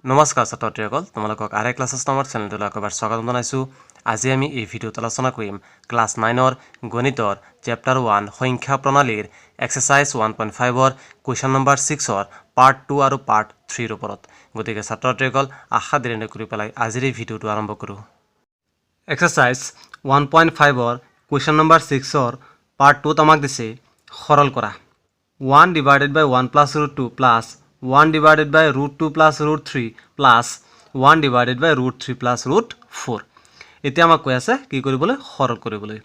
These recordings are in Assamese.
নমস্কাৰ ছাত্ৰ ছাত্ৰীসকল, তোমালোকক আৰ এ ক্লাছেছ নামৰ চেনেলটোলৈ আকৌ এবাৰ স্বাগতম জনাইছোঁ। আজি আমি এই ভিডিঅ'ত আলোচনা কৰিম ক্লাছ নাইনৰ গণিতৰ চেপ্টাৰ 1 সংখ্যা প্ৰণালীৰ এক্সাৰচাইজ 1.5ৰ কুৱেশ্যন নম্বৰ 6ৰ পাৰ্ট 2 আৰু পাৰ্ট 3ৰ ওপৰত। গতিকে ছাত্ৰ ছাত্ৰীসকল, আশা দেৰি নকৰি পেলাই আজিৰ এই ভিডিঅ'টো আৰম্ভ কৰোঁ। এক্সাৰচাইজ 1.5ৰ কুৱেশ্যন নম্বৰ 6ৰ পাৰ্ট 2ত আমাক দিছে সৰল কৰা 1 divided by 1 plus root 2 plus 1 divided by root 2 plus root 3 plus 1 divided by root 3 plus root 4। এতিয়া আমাক কৈ আছে কি কৰিবলৈ? সৰল কৰিবলৈ।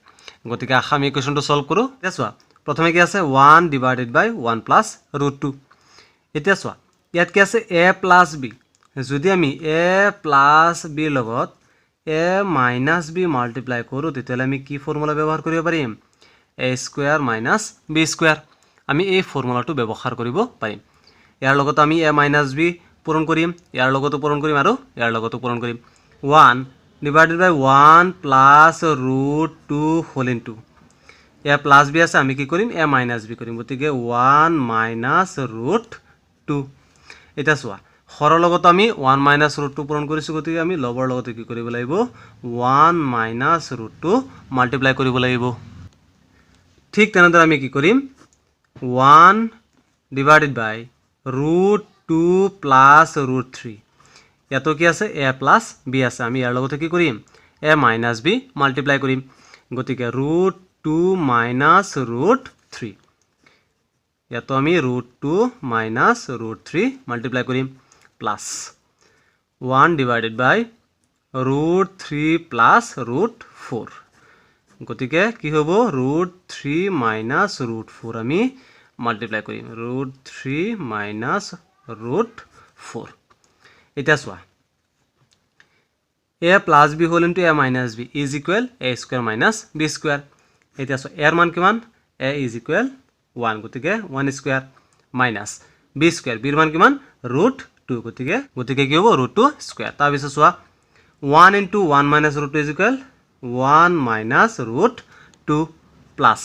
গতিকে আশা আমি কুৱেশ্যনটো ছল্ভ কৰোঁ। এতিয়া চোৱা, প্ৰথমে কি আছে? 1 divided by 1 plus root 2। এতিয়া চোৱা, ইয়াত কি আছে? A plus B. যদি আমি এ প্লাছ বিৰ লগত এ মাইনাছ বি মাল্টিপ্লাই কৰোঁ, তেতিয়াহ'লে আমি কি ফৰ্মুলা ব্যৱহাৰ কৰিব পাৰিম? A square minus b square। আমি এই ফৰ্মুলাটো ব্যৱহাৰ কৰিব পাৰিম। ইয়াৰ লগত আমি এ মাইনাছ বি পূৰণ কৰিম, ইয়াৰ লগতো পূৰণ কৰিম আৰু ইয়াৰ লগতো পূৰণ কৰিম। 1 divided by 1 plus root 2 whole into a plus b আছে, আমি কি কৰিম? এ মাইনাছ বি কৰিম। গতিকে ওৱান মাইনাছ ৰুট টু। এতিয়া চোৱা, হৰৰ লগত আমি ওৱান মাইনাছ ৰুট টু পূৰণ কৰিছোঁ, গতিকে আমি লবৰ লগতে কি কৰিব লাগিব? One minus root two multiply কৰিব লাগিব। ঠিক তেনেদৰে আমি কি কৰিম? 1 divided by root 2 plus root 3। ইয়াতো কি আছে? এ প্লাছ বি আছে। আমি ইয়াৰ লগতে কি কৰিম? এ মাইনাছ বি মাল্টিপ্লাই কৰিম। গতিকে root 2 minus root 3। ইয়াতো আমি root 2 minus root 3 multiply কৰিম, plus 1 divided by root 3 plus root 4। গতিকে কি হ'ব? Root 3 minus root 4 আমি মাল্টিপ্লাই কৰিম, root 3 minus root 4। এতিয়া চোৱা, a plus b whole into a minus b is equal a square minus b square। এতিয়া চোৱা, এৰ মান কিমান? এ is equal one, গতিকে one square minus b square, বিৰ মান কিমান? Root two. গতিকে কি হ'ব? Root two square. তাৰপিছত চোৱা, 1 into 1 minus root 2 is equal 1 minus root 2 plus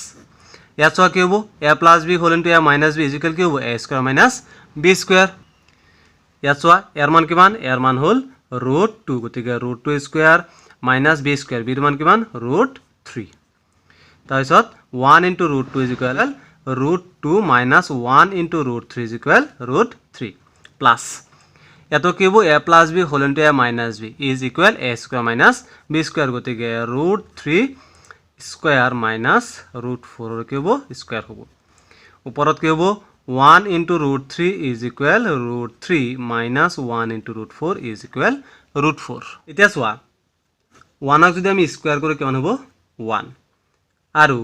ইয়াত চোৱা কি হ'ব? A plus b whole into a minus b is equal কি হ'ব? A square minus b square। ইয়াত চোৱা, ইয়াৰ মান কিমান? ইয়াৰ মান হ'ল ৰুট টু। গতিকে root 2 square minus b square, বিৰ মান কিমান? Root three. তাৰপিছত 1 into root 2 is equal root 2 minus 1 into root 3 is equal root 3 plus ইয়াতো কি হ'ব? A plus b whole into a minus b is equal a square minus b square। গতিকে root three square minus root ফ'ৰৰ কি হ'ব? স্কুৱেৰ হ'ব। ওপৰত কি হ'ব? 1 into root 3 is equal root 3 minus 1 into root 4 is equal root 4। এতিয়া চোৱা, ওৱানক যদি আমি স্কুৱেৰ কৰোঁ কিমান হ'ব? ওৱান। আৰু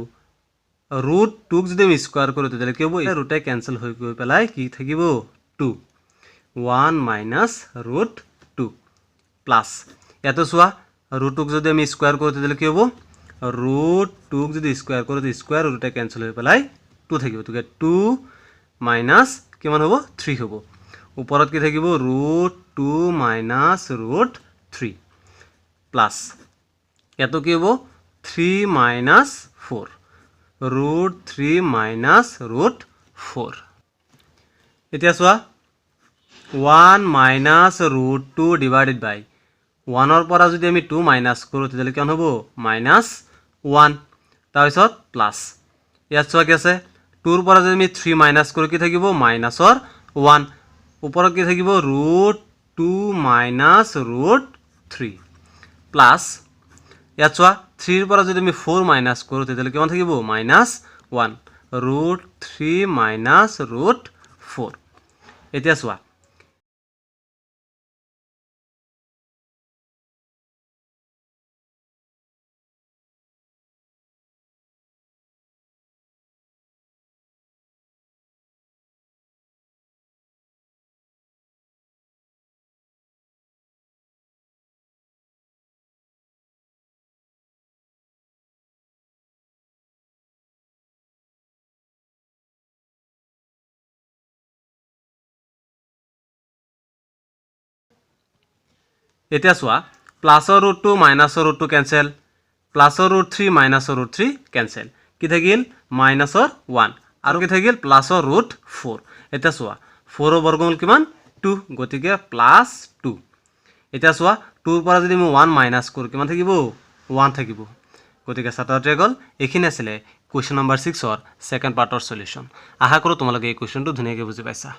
ৰুট টুক যদি আমি স্কুৱেৰ কৰোঁ, তেতিয়াহ'লে কি হ'ব? ৰুটে কেঞ্চেল হৈ গৈ পেলাই কি থাকিব? 2, 1 minus root 2 plus ইয়াতো চোৱা, ৰুট টুক যদি আমি স্কুৱেৰ কৰোঁ, তেতিয়াহ'লে কি হ'ব? ৰুট টুক যদি স্কুৱেৰ কৰোঁ, স্কুৱেৰ ৰুটে কেঞ্চেল হৈ পেলাই টু থাকিব। গতিকে টু মাইনাছ কিমান হ'ব? থ্ৰী হ'ব। ওপৰত কি থাকিব? Root 2 minus root 3 plus ইয়াতো কি হ'ব? 3 minus 4, root 3 minus root 4। এতিয়া চোৱা, 1 minus root 2 divided by ওৱানৰ পৰা যদি আমি টু মাইনাছ কৰোঁ, তেতিয়াহ'লে কিমান হ'ব? Minus one. তাৰপিছত প্লাছ ইয়াত চোৱা কি আছে? টুৰ পৰা যদি আমি থ্ৰী মাইনাছ কৰোঁ, কি থাকিব? মাইনাছৰ ওৱান। ওপৰত কি থাকিব? Root 2 minus root 3 plus ইয়াত চোৱা, থ্ৰীৰ পৰা যদি আমি ফ'ৰ মাইনাছ কৰোঁ, তেতিয়াহ'লে কিমান থাকিব? Minus 1, root 3 minus root 4। এতিয়া চোৱা, এতিয়া চোৱা, প্লাছৰ ৰুট টু মাইনাছৰ ৰুট টু কেঞ্চেল, প্লাছৰ ৰুট থ্ৰী মাইনাছৰ ৰুট থ্ৰী কেঞ্চেল। কি থাকিল? মাইনাছৰ ওৱান। আৰু কি থাকিল? প্লাছৰ ৰুট ফ'ৰ। এতিয়া চোৱা, ফ'ৰৰ বৰ্গমূল কিমান? 2, গতিকে প্লাছ 2। এতিয়া চোৱা 2ৰ পৰা যদি মই 1 মাইনাছ কৰোঁ কিমান থাকিব? 1 থাকিব। গতিকে ছাত্ৰ ছাত্ৰীসকল এইখিনি আছিলে কুৱেশ্যন নম্বৰ 6ৰ ছেকেণ্ড পাৰ্টৰ চলিউশ্যন। আশা কৰোঁ তোমালোকে এই কুৱেশ্যনটো ধুনীয়াকৈ বুজি পাইছা।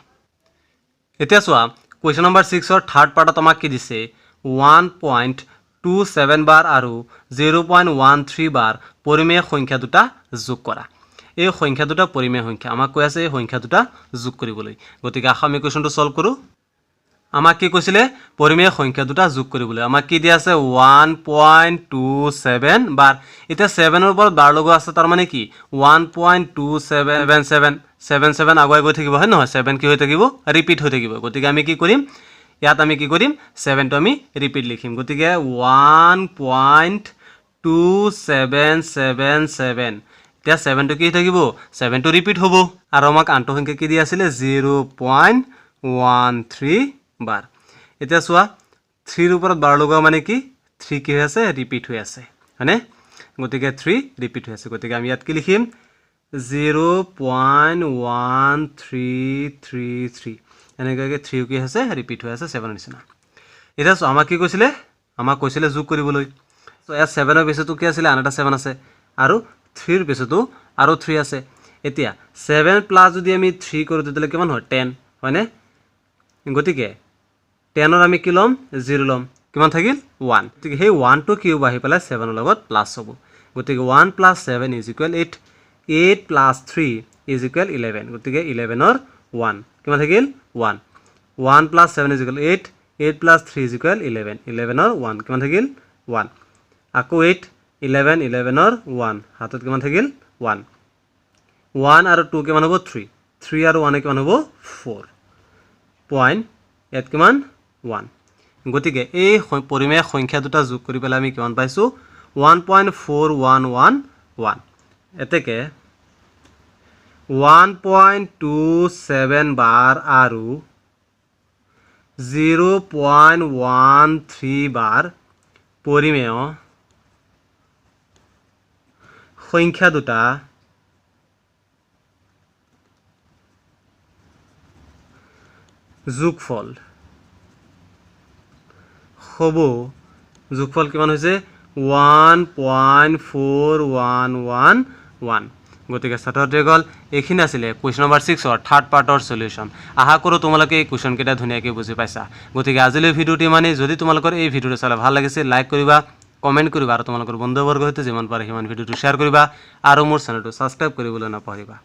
এতিয়া চোৱা কুৱেশ্যন নম্বৰ 6ৰ থাৰ্ড পাৰ্টত আমাক কি দিছে? 1.27 বাৰ আৰু 0.13 বাৰ পৰিমেয় সংখ্যা দুটা যোগ কৰা। এই সংখ্যা দুটা পৰিমেয় সংখ্যা, আমাক কৈ আছে এই সংখ্যা দুটা যোগ কৰিবলৈ। গতিকে আশা আমি কুৱেশ্যনটো ছল্ভ কৰোঁ। আমাক কি কৈছিলে? পৰিমেয় সংখ্যা দুটা যোগ কৰিবলৈ। আমাক কি দিয়া আছে? 1.27 বাৰ। এতিয়া 7ৰ ওপৰত বাৰ লগোৱা আছে, তাৰ মানে কি 1.277777 আগুৱাই গৈ থাকিব, হয় নহয়? 7 কি হৈ থাকিব? ৰিপিট হৈ থাকিব। গতিকে আমি কি কৰিম? ইয়াত আমি কি কৰিম? 7টো আমি ৰিপিট লিখিম। গতিকে 1.2777, এতিয়া 7টো কি হৈ থাকিব? 7টো ৰিপিট হ'ব। আৰু আমাক আনটো সংখ্যা কি দিয়া আছিলে? 0.13 বাৰ। এতিয়া চোৱা 3ৰ ওপৰত বাৰ লগোৱা মানে কি? 3 কি হৈ আছে? ৰিপিট হৈ আছে, হয়নে? গতিকে 3 ৰিপিট হৈ আছে। গতিকে আমি ইয়াত কি লিখিম? 0.1333, এনেকুৱাকৈ 3 কি হৈছে? ৰিপিট হৈ আছে 7ৰ নিচিনা। এতিয়া চোৱা আমাক কি কৈছিলে? আমাক কৈছিলে যোগ কৰিবলৈ। ত' ইয়াত 7ৰ পিছতো কি আছিলে? আন এটা 7 আছে, আৰু 3ৰ পিছতো আৰু 3 আছে। এতিয়া 7 প্লাছ যদি আমি 3 কৰোঁ তেতিয়াহ'লে কিমান হয়? 10, হয়নে? গতিকে 10ৰ আমি কি ল'ম? 0 ল'ম। কিমান থাকিল? 1। গতিকে সেই 1টো কিউব আহি পেলাই 7ৰ লগত প্লাছ হ'ব। গতিকে 1 plus 7 is equal 8, 8 plus 3 is equal 11। গতিকে 11ৰ 1 কিমান থাকিল? 1। 1 plus 7 is equal 8, 8 plus 3 is equal 11, 11ৰ 1 কিমান থাকিল? 1। আকৌ 8, 11, 11ৰ 1 হাতত কিমান থাকিল? 1। 1 আৰু 2 কিমান হ'ব? 3। 3 আৰু 1 কিমান হ'ব? 4 পইণ্ট ইয়াত কিমান? 1। গতিকে এই পৰিমেয় সংখ্যা দুটা যোগ কৰি পেলাই আমি কিমান পাইছোঁ? 1.4111। এতেকে 1.27 বাৰ আৰু 0.13 বাৰ পৰিমেয় সংখ্যা দুটা যোগফল হ'ব। যোগফল কিমান হৈছে? 1.4111। গতিকে ছাত্ৰ ছাত্ৰীসকল এইখিনি আছিলে কুৱেশ্যন নম্বৰ 6ৰ থাৰ্ড পাৰ্টৰ চলিউশ্যন। আশা কৰোঁ তোমালোকে এই কুৱেশ্যনকেইটা ধুনীয়াকৈ বুজি পাইছা। গতিকে আজিলৈ ভিডিঅ'টো ইমানেই। যদি তোমালোকৰ এই ভিডিঅ'টো চালে ভাল লাগিছে লাইক কৰিবা, কমেণ্ট কৰিবা আৰু তোমালোকৰ বন্ধুবৰ্গৰ সৈতে যিমান পাৰে সিমান ভিডিঅ'টো শ্বেয়াৰ কৰিবা আৰু মোৰ চেনেলটো ছাবস্ক্ৰাইব কৰিবলৈ নাপাহৰিবা।